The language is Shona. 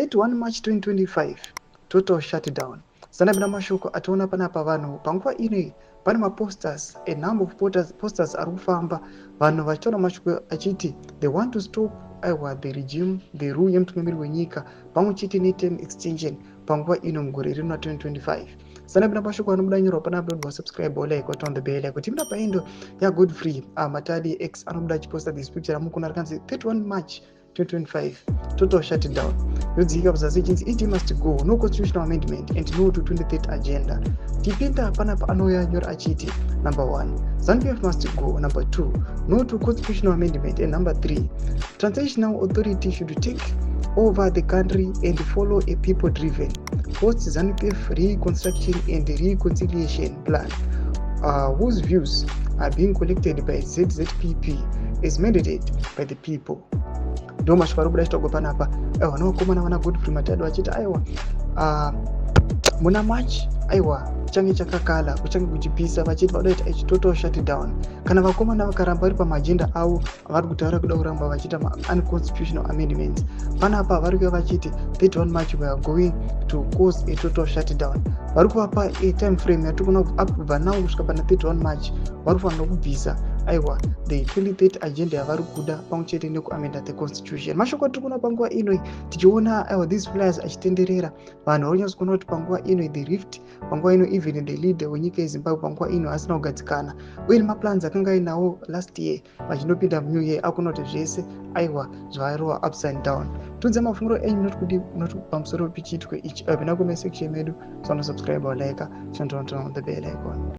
31 March 2025, total shutdown. Sanapinda mashoko ationa panapa, vanhu panguva ino pane maposters, a number of posters ari kufamba, vanhu vachitaura mashoko achiti they want to stop, aiwa, the regime, the rule yemutungamiri wenyika, pamwe chete neterm extension panguva ino mugore rino 2025. Sanapinda mashoko anobuda nyorwa panapa, wasubscribe, like, on the bell like. Timina paendo yaGodfrey Matadi X anobuda achiposta this picture ramukuna rakanzi 31 March 2025, total shutdown. Yodzika pazasi ichinzi "ED must go, no constitutional amendment and no to 2030 agenda." Tipinda panapa, anouya nyora achiti number one, ZANU PF must go; number two, no to constitutional amendment; and number three, transitional authority should take over the country and follow a people driven post ZANU PF reconstruction and reconciliation plan, whose views are being collected by ZZPP as mandated by the people. Ndo mashoko ari kubuda chitogwa panapa, aiwa, nevakomana vana Godfrey Matado vachiti, aiwa, muna March, aiwa, kuchange chakakala, kuchange kuchipisa, vachiti vada kuita ichi total shutdown kana vakomana vakaramba vari pamaagenda avo vari kutaura kuda kuramba vachiita maunconstitutional amendments. Panapa vari kuva vachiti 31 March we are going to cause a total shutdown. Vari kuvapa a time frame yatiri kuona kubva now kusvika pana 31 March, vari kufanira kubvisa, aiwa, the 2030 agenda yavari kuda, pamwe chete nekuamenda the constitution. Mashoko atiri kuona panguva ino, tichiona, aiwa, these flyers achitenderera, vanhu vari kunyatso kuona kuti panguva ino the rift, panguva ino even the leader wenyika yeZimbabwe panguva ino asina kugadzikana, uye nemaplans akanga ainawo last year vachinopinda new year, akuona kuti zvese, aiwa, zvarova upside down. Tudze mafungiro enyu noti noti pamusoro pechiitiko ichi. Pinda comment section medu, sonosubscribe, like, turn on the bell icon.